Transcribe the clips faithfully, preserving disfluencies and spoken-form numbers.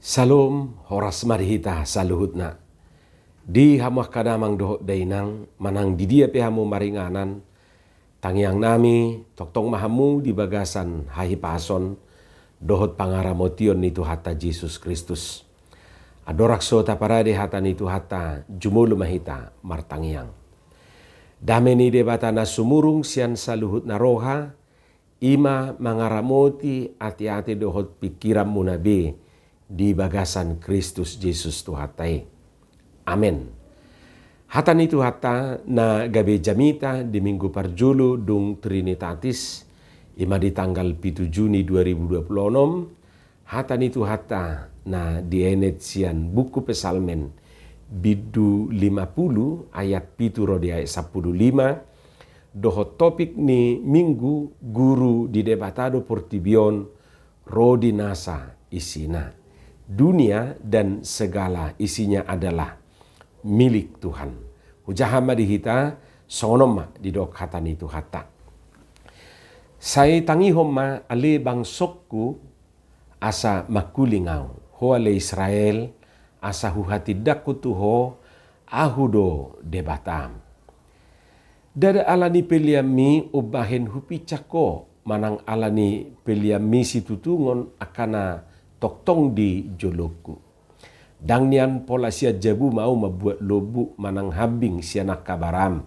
Salom, horas ma di hita saluhutna. Di hamu angka damang dohot dainang, manang di dia pe hamu maringanan, tangiang nami, tongtong ma hamu di bagasan hahipason dohot pangaramotion ni Tuhanta Jesus Kristus. Andorang so taparade hata ni Tuhanta, jumolo ma hita martangiang. Dame ni Debata na sumurung sian saluhutna roha, i ma mangaramoti ateate dohot pingkiranmuna be di bagasan Kristus Jesus Tuhanta i. Amen. Hata ni Tuhanta na gabe jamita di minggu parjolo dung Trinitatis, i ma di tanggal pitu Juni dua ribu dua puluh onom, hata ni Tuhanta na dienet sian buku Psalmen, bindu lima pulu ayat pitu ro di ayat sampulu lima, dohot topik ni minggu: Guru di Debata do portibi on ro di nasa isina. Dunia dan segala isinya adalah milik Tuhan. Hujaha ma di hita, songon on ma didok hata ni Tuhanta. Sai tangihon ma ale bangsongku, asa mangkuling ahu, ho ale Israel, asa huhatindangkon tu ho, ahu do Debatam. Ndada ala ni peleanmi umbahen hupinsang ho, manang ala ni peleanmi situtungon angka na tongtong di jolongku. Ndang nian pola sian jabum ahu mambuat lombu manang hambing sian angka baram.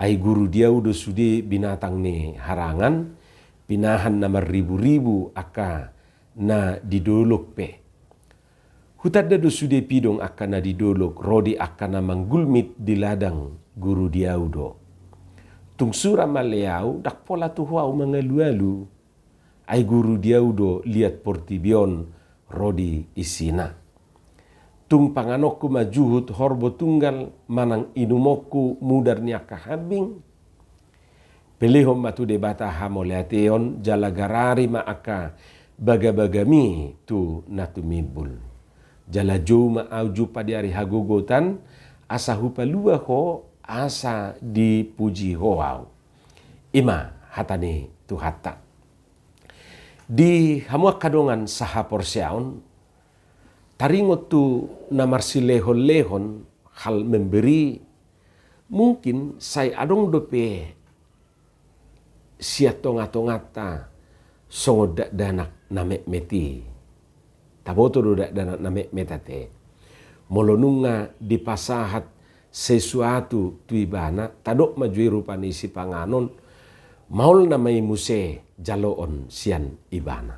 Ai guru di ahu do sude binatang ni harangan, pinahan na marriburibu angka na di dolok pe. Hutanda do sude pidong angka na di dolok ro di angka na manggulmit di ladang, guru di ahu do. Tung sura ma ale ahu, ndang pola tu ho ahu mangalualu. Ai guru di ahu do liat portibi on ro di isina. Tung panganonku ma juhut horbo tunggal manang inumonku mudar ni angka hambing? Pelehon ma tu Debata hamauliateon, jala garari ma angka bagabagami tu na tumimbul. Jala jou ma ahu jumpa di ari hagogotan, asa hupalua ho, asa dipuji ho ahu. I ma hata ni Tuhanta. Di hamu angka dongan sahaporseaon, taringot tu na marsilehonlehon, hal memberi, mungkin sai adong dope sian tongatonganta songon dakdanak na metmet i. Taboto do dakdanak na metmet ate. Molo nunga dipasahat sesuatu tu ibana, tadok ma jo i rupani sipanganon, maol nama i muse jaloon sian ibana.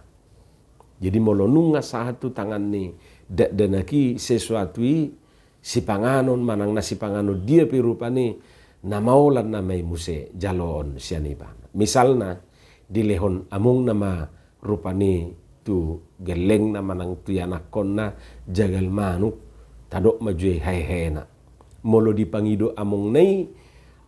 Jadi molo nunga sahat tu tangan ni dakdanak i sesuatu i, sipanganon manang na sipanganon dia pe rupani, na maolan nama i muse jaloon sian ibana. Misalna, dilehon amongna ma rupani tu gellengna manang tu ianakkonna jagal manuk, tadok ma jo i hehena. Molo dipangido amongna i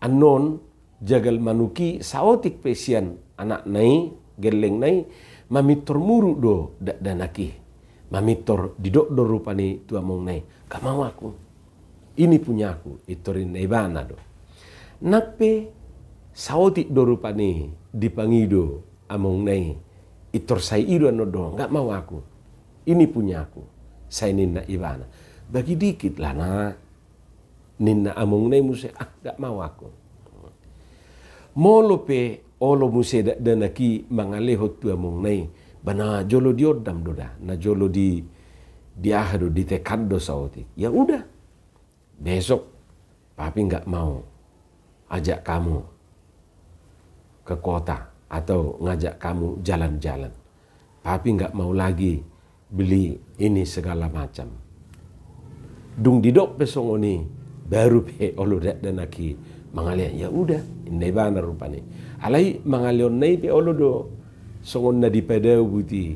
annon jagal manuk i saotik pe sian anakna i, gellengna i, mamintor muruk do dakdanak i. Mamintor, didok do rupani tu amongna i, "Nggak mau aku. Ini punyaku," intor ninna ibana do. Nang pe saotik do rupani dipangido amongna i, intor sai i do annon do, "Nggak mau aku. Ini punyaku," sai ninna ibana. "Bagi dikit lah, Nak," ninna amongna i muse, "Ah, nggak mau aku." Molo pe olo muse dakdanak i mangalehon tu amongna i, ba na jolo diondam do da, na jolo di, di aha do, ditekan do saotik. "Ya udah, besok Papi nggak mau ajak kamu ke kota atau ngajak kamu jalan-jalan. Papi nggak mau lagi beli ini segala macam." Dung didok pe songon i, baru pe olo dakdanak i mangalehon. "Ya udah," ninna ibana rupani. Alai mangalehonna i pe olo do songon na dipadao buti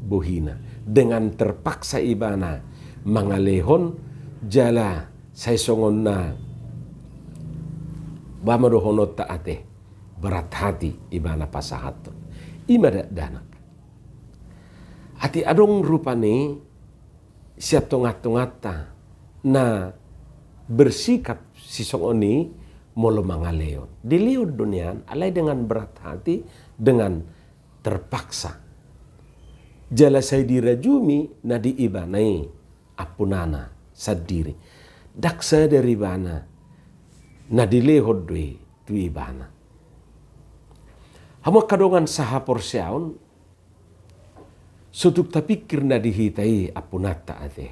bohina. Dengan terpaksa ibana mangalehon, jala sai songon na, ba ma dohononta ate, berat hati ibana pasahathon. I ma dakdanak. Atik adong rupani sian tongatonganta na bersikap sisongon i molo mangalehon. Dilehon do nian, alai dengan berat hati, dengan terpaksa. Jala sai dirajumi na di ibana i ampunana sandiri. Ndang sadar ibana na dilehon do i tu ibana. Hamu angka dongan sahaporseaon, so tung tapingkir na di hita i ampunanta ate.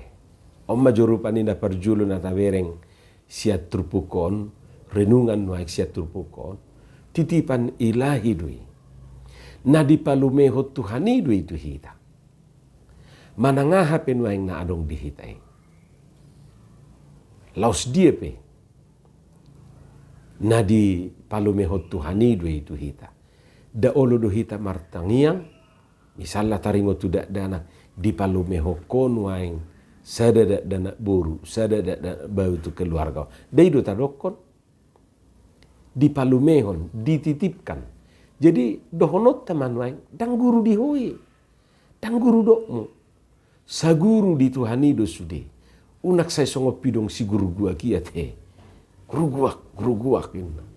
On ma jo rupani na parjolo na tabereng sian turpuk on, renungan nuaeng sian turpuk on, titipan Ilahi do i. Na dipalumehon Tuhan i do i tu hita. Manang aha pe nuaeng na adong di hita i, laos dia pe, na dipalumehon Tuhan i do i tu hita. Nda olo do hita martangiang, misalna taringot tu dakdanak, dipalumehon ho nuaeng sada dakdanak boru, sada dakdanak bau tu keluarga. Nda i do tadokkon? Dipalumehon, dititipkan. Jadi dohononta ma nuaeng, ndang guru di ho i, ndang guru dokmu. Saguru di Tuhan i do sude. Unang sai songon pidong si gurguak i ate. Gurguak, gurguak inna.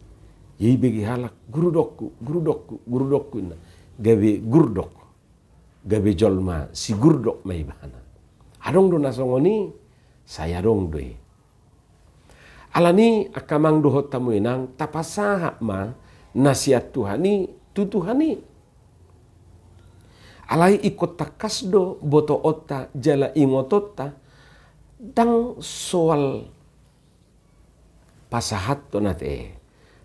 Ia ibege halak, guru dokku, guru dokku, guru dokku inna. Gabe gurdok. Gabe jolma sigurdok ma ibana. Adong do na songon i, sai adong do i. Alani angka amang dohot hamu inang, tapasahat ma na sian Tuhan i tu Tuhan i. Alai ingkon tangkas do botoonta jala ingotonta, ndang soal pasahathon ate,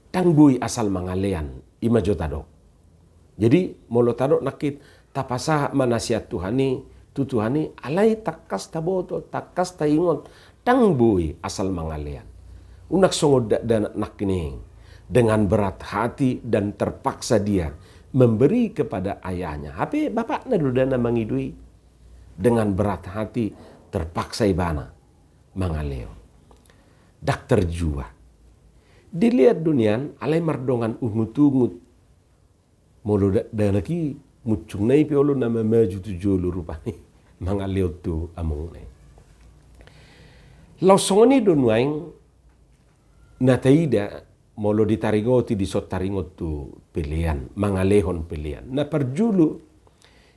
ndang boi asal mangalean, i ma jo tadok. Jadi molo tadok nangkin, tapasahat ma na sian Tuhan i tu Tuhan i, alai tangkas taboto, tangkas taingot, ndang boi asal mangalean. Unang songon dakdanak nangkining, dengan berat hati dan terpaksa dia memberi kepada ayahnya. Hape bapakna do da na mangido i. Dengan berat hati terpaksa ibana mangalehon. Ndang tarjua. Dilean do nian, alai mardongan ungutungut. Molo dakdanak i, muncungna i pe olo na mamaju tu jolo rupani mangalehon tu amongna i. Laos songon i do nuaeng na taida, molo ditaringoti, dison taringot tu pelean, mangalehon pelean. Na parjolo,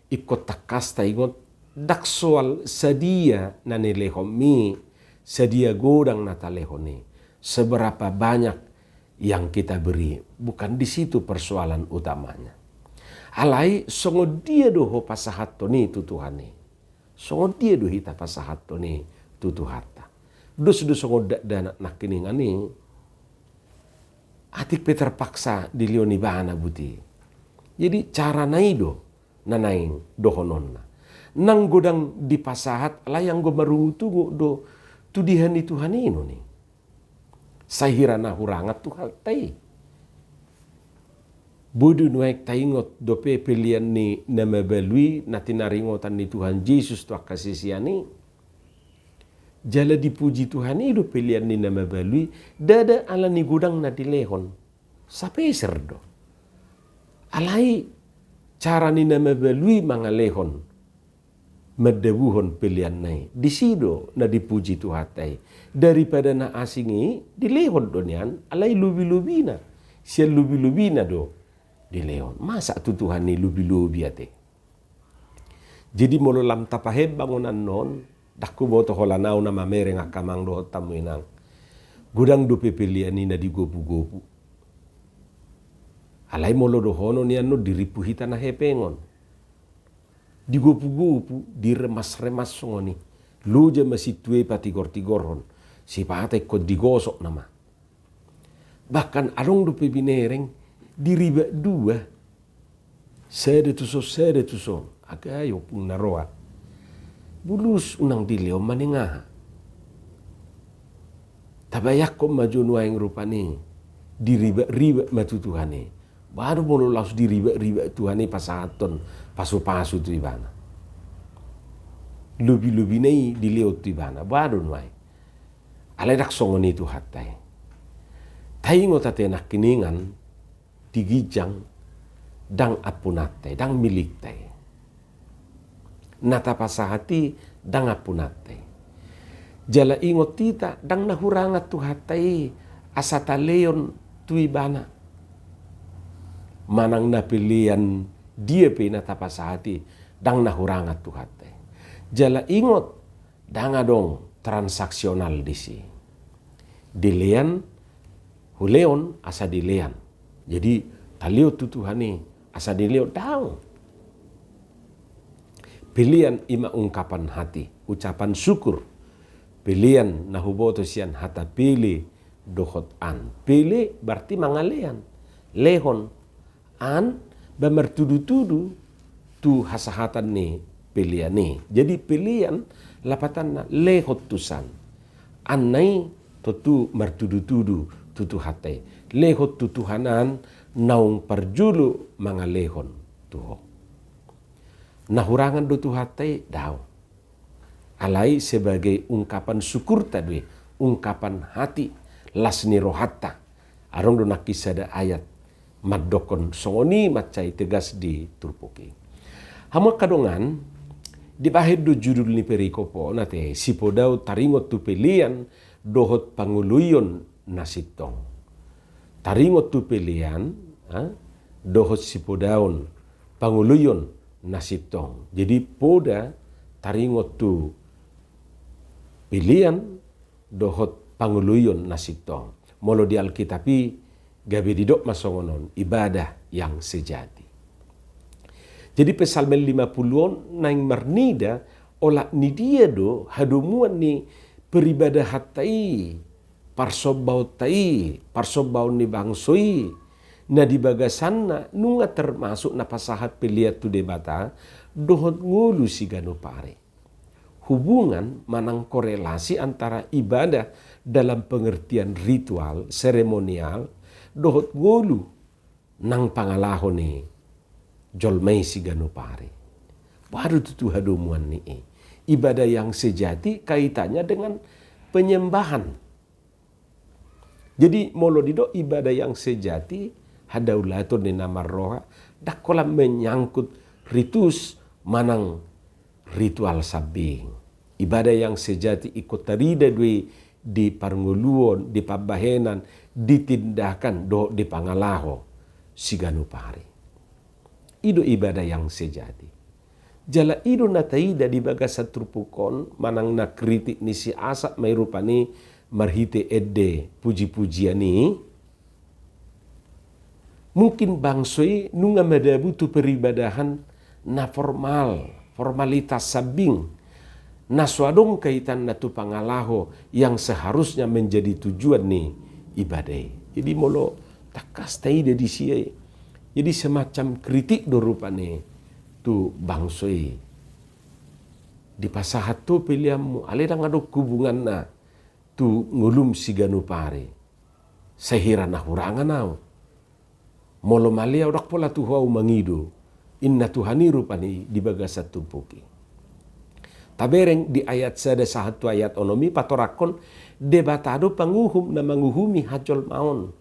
ingkon tangkas taingot, ndang soal sadia na nilehonmi, sadia godang na talehon i, seberapa banyak yang kita beri, bukan di situ persoalan utamanya. Alai songon dia do ho pasahathon i tu Tuhan i? Songon dia do hita pasahathon i tu Tuhanta? Dos do songon dakdanak nangkiningan i, atik pe terpaksa dilehon ibana buti. Jadi carana i do na naeng dohononna. Nang godang dipasahat, alai anggo marungutungut do tu dia ni Tuhan i non i, sai hira na hurangan Tuhanta i. Boi do nuaeng taingot dope pelean ni na mabalu i na tinaringotan ni Tuhan Jesus tu angka sisean i. Jala dipuji Tuhan i do pelean ni na mabalu i, ndada ala ni godang na dilehon. Sapeser do. Alai cara ni na mabalu i mangalehon, mandabuhon peleanna i. Disi do na dipuji Tuhanta i. Daripada na asing i, dilehon do nian, alai lobi-lobina. Sian lobi-lobina do dilehon. Masa tu Tuhan i lobi-lobi ate? Jadi molo lam tapahead bangunan non, ndang huboto holan au na mamereng angka amang dohot hamu inang. Godang dope pelean i na digopu-gopu. Alai molo dohonon i annon dirimpu hita na hepengon. Digopu-gopu, diremas-remas songon i. Loja ma sintua i patigor-tigorhon. Sipata ingkon digosok nama. Bahkan adong dope binereng diribak dua. Sada tuson, sada tuson. Aga i ompung na roa. Bulus unang dilehon manang aha. Tabayangkon ma jo nuaeng rupani. Diribak-ribak ma tu Tuhan i. Boha do molo laos diribak-ribak Tuhan i pasahathon pasu-pasu tu ibana. Lobi-lobina i dilehon tu ibana. Boha do nuaeng. Alai ndang songon i Tuhanta i. Taingot ate nangkiningan di ginjang ndang ampunanta i, ndang milikta i. Na tapasahat i ndang ampunanta i. Jala ingot hita ndang na hurangan Tuhanta i asa talehon tu ibana. Manang na pelean dia pe na tapasahat i, ndang na hurangan Tuhanta i. Jala ingot, ndang adong transaksional disi. Dilean, hulehon asa dilean. Jadi, talehon tu Tuhan i asa dilehon, daong. Pelean i ma ungkapan hati, ucapan syukur. Pelean na huboto sian hata pele dohot an. Pele berarti mangalean. Lehon. An, ba martudu-tudu tu hasahatan ni pelean i. Jadi pelean lapatanna lehon tu san. An na i tontu martudu-tudu tu Tuhanta i. Lehon tu Tuhan an naung parjolo mangalehon tu ho. Na hurangan do Tuhanta i, daong. Alai sebagai ungkapan syukurta do i, ungkapan hati, las ni rohanta. Adong do nangkin sada ayat mandokkon songon i mansai tegas di turpuk i. Hamu angka dongan, dibahen do judul ni perikop on ate, sipodaon taringot tu pelean dohot pangoloion na sintong. Taringot tu pelean, ha, dohot sipodaon pangoloion na sintong. Jadi poda taringot tu pelean dohot pangoloion na sintong. Molo di Alkitab i gabe didok ma songon on, ibadah yang sejati. Jadi Psalmen lima puluh on naeng marnida olat ni dia do hadomuan ni peribadahanta i, parsombaonta i, parsombaon ni bangso i, na di bagasanna nunga termasuk na pasahat pelean tu Debata dohot ngolu siganup ari. Hubungan manang korelasi antara ibadah dalam pengertian ritual, seremonial, dohot ngolu nang pangalaho ni jolma i siganup ari. Boha do tutu hadomuan ni i? Ibadah yang sejati kaitannya dengan penyembahan. Jadi molo didok ibadah yang sejati, hadaulaton ni na marroha, ndang holan menyangkut ritus manang ritual sambing. Ibadah yang sejati ingkon tarida do i di parngoluon, di pambahenan, di tindakan dohot di pangalaho siganup ari. I do ibadah yang sejati. Jala i do na taida di bagasan turpuk on manang na kritik ni si Asap ma i rupani marhite ende puji-pujian i. Mungkin bangso i nunga madabu tu peribadahan na formal, formalitas sambing, na so adong kaitanna tu pangalaho yang seharusnya menjadi tujuan ni ibadah i. Jadi molo tangkas taida disi, jadi semacam kritik do rupani tu bangso i. Dipasahat ho peleanmu, alai ndang adong hubunganna tu ngolum siganup ari. Sai hira na hurangan ahu. Molo male ahu, ndang pola tu ho ahu mangido, inna Tuhan i rupani di bagasan turpuk i. Tabereng di ayat sada sahat tu ayat onom i patorangkon, Debata do panguhum na manguhumi hajolmaon.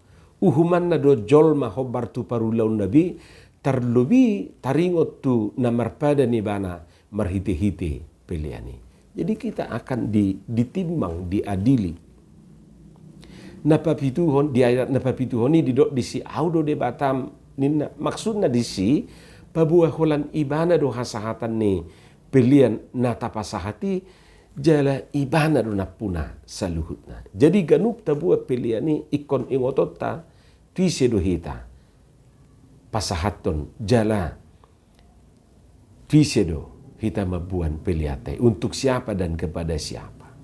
Uhumanna do jolma hombar tu parulaonna be, tarlobi taringot tu na marpadan ibana marhite-hite pelean i. Jadi kita akan di, ditimbang, diadili. Na papituhon, di ayat na papituhon i didok disi, ahu do Debatam, ninna. Maksudna disi, paboa holan ibana do hasahatan ni pelean na tapasahat i, jala ibana do nampuna saluhutna. Jadi ganup taboan pelean i ingkon ingotonta, tu ise do hita pasahathon jala tu ise do hita mamboan peleanta i, untuk siapa dan kepada siapa.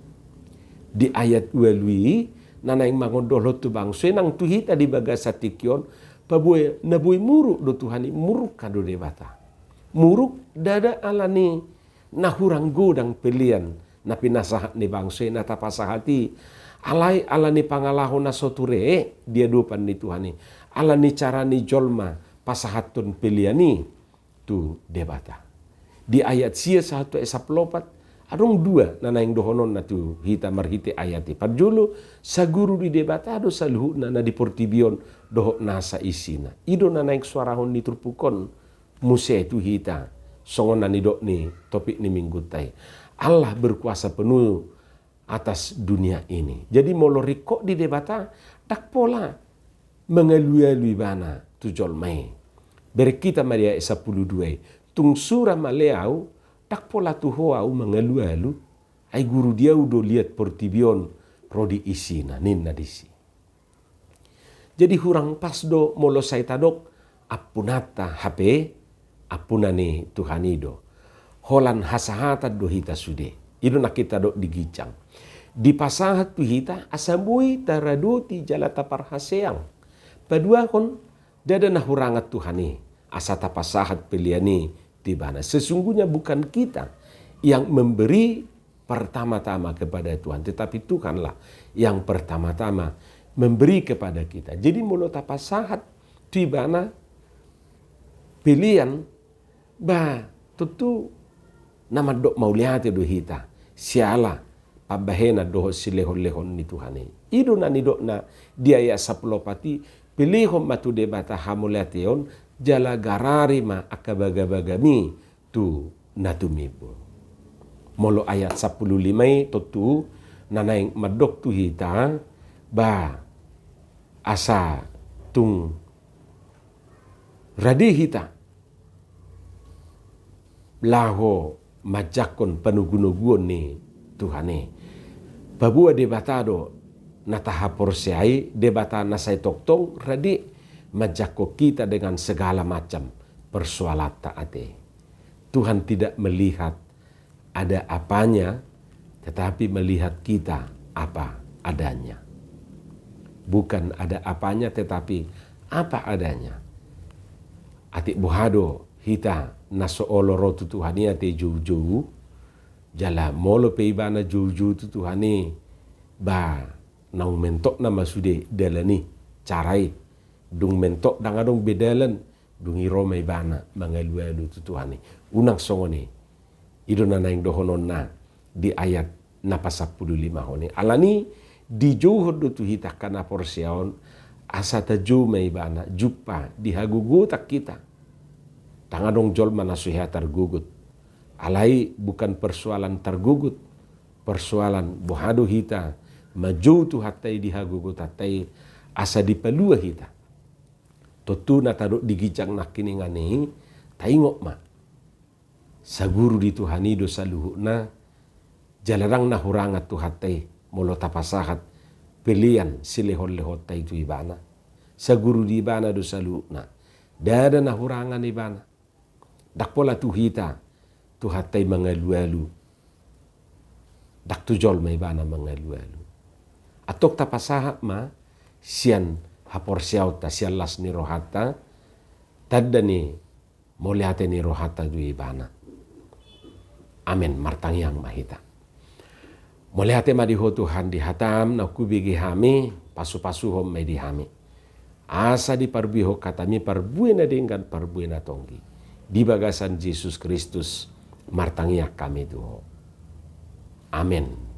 Di ayat ualu i, na naeng mangondolhon tu bangso i nang tu hita di bagasan tingki on, paboa na boi muruk do Tuhan i, murka do Debata. Muruk ndada ala ni na hurang godang pelean na pinasahat ni bangso i na tapasahat i, alai ala ni pangalaho na so ture di adopan ni Tuhan i, ala ni cara ni jolma pasahathon pelean i tu Debata. Di ayat sia sahat tu ayat sampulu opat, adong dua na naeng dohononna tu hita marhite ayat i. Parjolo, saguru ni Debata do saluhutna na di portibi on dohot nasa isina. I do na naeng suarahon ni turpuk on muse tu hita, songon na nidok ni topik ni minggunta i. Allah berkuasa penuh atas dunia ini. Jadi molo ringkot di Debata, ndang pola mangalualu ibana tu jolma i. Bereng hita ma di ayat sampulu dua i, Tung sura male ahu, ndang pola tu ho ahu mangalualu, ai guru di ahu do liat portibi on ro di isina, ninna disi. Jadi hurang pas do molo sai tadok ampunanta hape ampuna ni Tuhan i do. Holan hasahatan do hita sude. I do na hita dok di ginjang. Dipasahat tu hita asa boi taradoti jala taparhaseang. Paduahon, ndada na hurangan Tuhan i asa tapasahat pelean i tu ibana. Sesungguhnya bukan kita yang memberi pertama-tama kepada Tuhan, tetapi Tuhanlah yang pertama-tama memberi kepada kita. Jadi molo tapasahat tu ibana pelean, ba, tontu na mandok mauliate do hita siala pambahenan dohot silehon-lehon ni Tuhan i. I do na nidokna di ayat sampulu opat i, pelehon ma tu Debata hamauliateon, jala garari ma angka bagabagami tu na tumimbul. Molo ayat sampulu lima i tontu na naeng mandok tu hita, ba, asa tung rade hita laho manjangkon panogunoguon ni Tuhan i. Paboa Debata do na tahaporseai, Debata na sai tongtong rade manjangkon hita dengan segala macam persoalanta ate. Tuhan tidak melihat ada apanya, tetapi melihat kita apa adanya. Bukan ada apanya, tetapi apa adanya. Atik boha do hita na so olo ro tu Tuhan i ate joujou, jala molo pe ibana joujou tu Tuhan i, ba, naung mentok nama sude dalan i, cara i. Dung mentok ndang adong be dalan, dung i ro ma ibana mangalualu tu Tuhan i. Unang songon i. I do na naeng dohononna di ayat na pasampulu lima hon i. Alani dijouhon do tu hita angka na porsea on asa tajou ma ibana, jumpa di hagogotan hita. Ndang adong jolma na so hea targogot. Alai bukan persoalan targogot, persoalan boha do hita manjou Tuhanta i di hagogotanta i asa dipalua hita. Tontu na tadok di ginjang nangkiningan i, taingot ma. Saguru di Tuhan i do saluhutna, jala ndang na hurangan Tuhanta i molo tapasahat pelean silehonlehonta i tu ibana. Saguru di ibana do saluhutna. Ndada na hurangan ibana. Ndang pola tu hita Tuhanta i mangalualu. Ndang tu jolma ibana mangalualu. Antong tapasahat ma sian haporseaonta, sian las ni rohanta, tanda ni mauliate ni rohanta tu ibana. Amen. Martangiang ma hita. Mauliate ma di Ho Tuhan di hatam na hubege hami, pasupasuhon ma i di hami. Asa diparbuehon hatami parbue na denggan parbue na tonggi. Di bagasan Jesus Kristus martangiang hami tu Ho. Amen.